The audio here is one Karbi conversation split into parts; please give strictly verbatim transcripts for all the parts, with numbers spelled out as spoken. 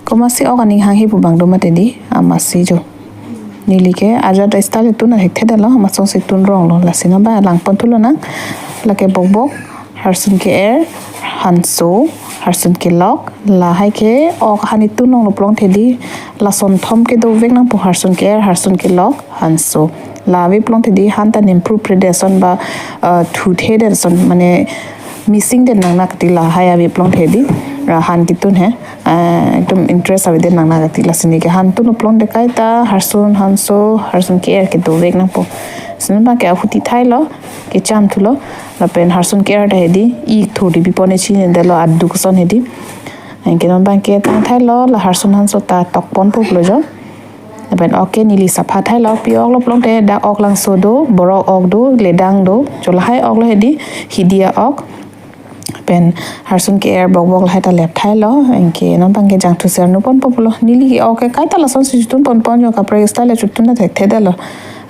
Komatsi ok aning hanghe pu abang do mati di, amatsi jo. Neli ke ajat style tun athekthedetlo, amat songsi tun ronglo, lasi nonbang langpon thulonang. Lake bokbok, harsun ke-er, hanso, harsun kelok, lahai ke ok hani tun ronglo pulote di, lason thom ke dovek nangpo, harsun ke-er, harsun kelok, hanso. La ave pulote di han ta nimpru predeson ba, eh, thuthedeson, mane missing det nang nangkati lahai ave pulote di, ra han ketun he, eh, ekdom interest avedet nang nangkati, lasi neli ke han tun pulote kaita harsun, hanso, harsun ke-er ke dovek nangpo. Lasi nonbang ke ahuti thailo, kecham thulo, lapen harsun ke-er ta hedi, ik thurdi bipone chinidetlo aduk ason hedi. Anke nonbang ke tang thailo, la harsun hanso ta tokponpo pulo jo. Lapen ok ke neli sapha thailo, pi oklo pulote dak oklangso do, borok ok do, ledang do, jo lahai oklo hedi, hidi a-ok. Pen harsun ke-er bokbok lahai ta lep thailo, anke nonbang ke jangthu si arnu ponpo pulo. Neli ke ok ke kaita lasonsi chotun ponpon jo, kaprek style chotun athekthedetlo.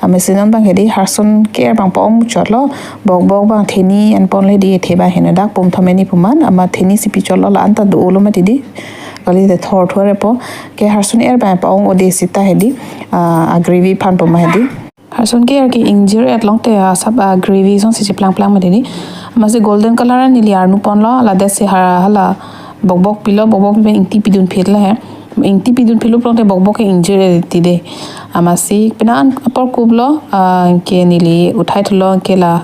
Amatsi nonbang hedi harsun ke-er abang pa-ong muchotlo, bokbok abang theni anponlo hedi, ethe abang heno dak pum thom hini pu amat, amat theni si pichotlo, la-an ta do-olo mati di. Kalite thor thor epo, ke harsun er abang pa-ong ode sita hedi, ah, a-gravy aphan pu amat hedi. Harsun ke-er ke ingjir-et longte asap a-gravy songsi cheplangplang mati di. Amatsi golden color an neli arnu ponlo, ladet si ha-, hala bokbok pilo, bokbok pen ingti pidun phitlo he. Ingti pidun phitlo pulote bokbok ke ingjir-et ti de. Amatsi penang apor kuplo, ah, anke neli uthai thulo, anke la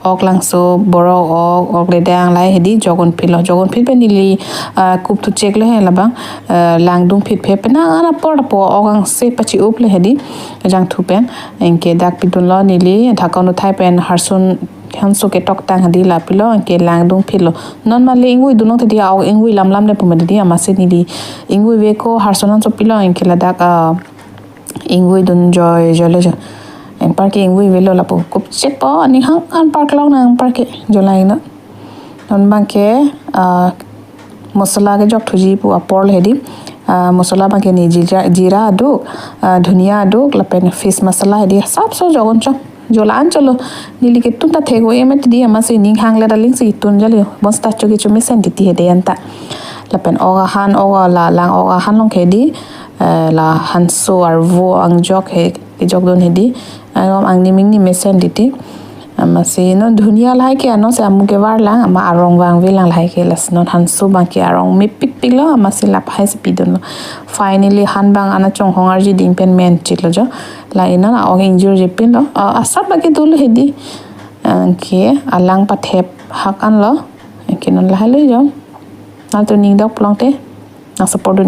oklangso, borok ok, ok ledang lahai hedi jokdun phitlo. Jokdun phit pen neli, ah, kup thu cheklo he labang, ah, langdun phit phe penang apor lapu ok angse pachi-uplo hedi, jangthu pen. Anke dak pidunlo neli, dhakon uthai pen harsun hanso ketoktang hedi la pilo, anke langdun phitlo. Non mali ingvoi dunlongte di, ok ingvoi lamlamle pu mati di, amatsi neli ingvoi veko, harsun hanso pilo, anke ladak, ah, ingvoi dun joi joilo jo. Anpar ke ingvoi velo lapu kup chekpo, aning hang anpar kelong nang anpar ke jo laino. Nonbang ke, ah, masala kejok thuji pu aporlo hedi. Ah, masala abang ke ne jira, jira aduk, ah, dhuniya aduk, lapen fish masala hedi, asapso jokdun chok. Jo la-an chotlo, neli ketun ta thek-o-e mati di, amatsi ning hanglet aling si tun jali, bonsita cho kecho mesen titi hedi anta. Lapen ok ahan, ok la lang ok ahan along ke hedi, eh, la hanso arvo angjok he kejokdun hedi. Angom angni mingni mesen titi. Amatsi non dhuniya lahai ke ano si amu kevar lang, amat arong vangve lang lahai ke, lasi non hanso abang ke arong mepik piklo, amatsi lapu hai si pidunlo. Finally han abang ana chonghong arji ding pen men chitlo jo. La inon a-ok ingjir-je pinlo. Ah, asap abang ke dolo hedi. Anke alang pathep hak anlo. Anke non lahailo jo. Nangtum ning dok pulote nang support dun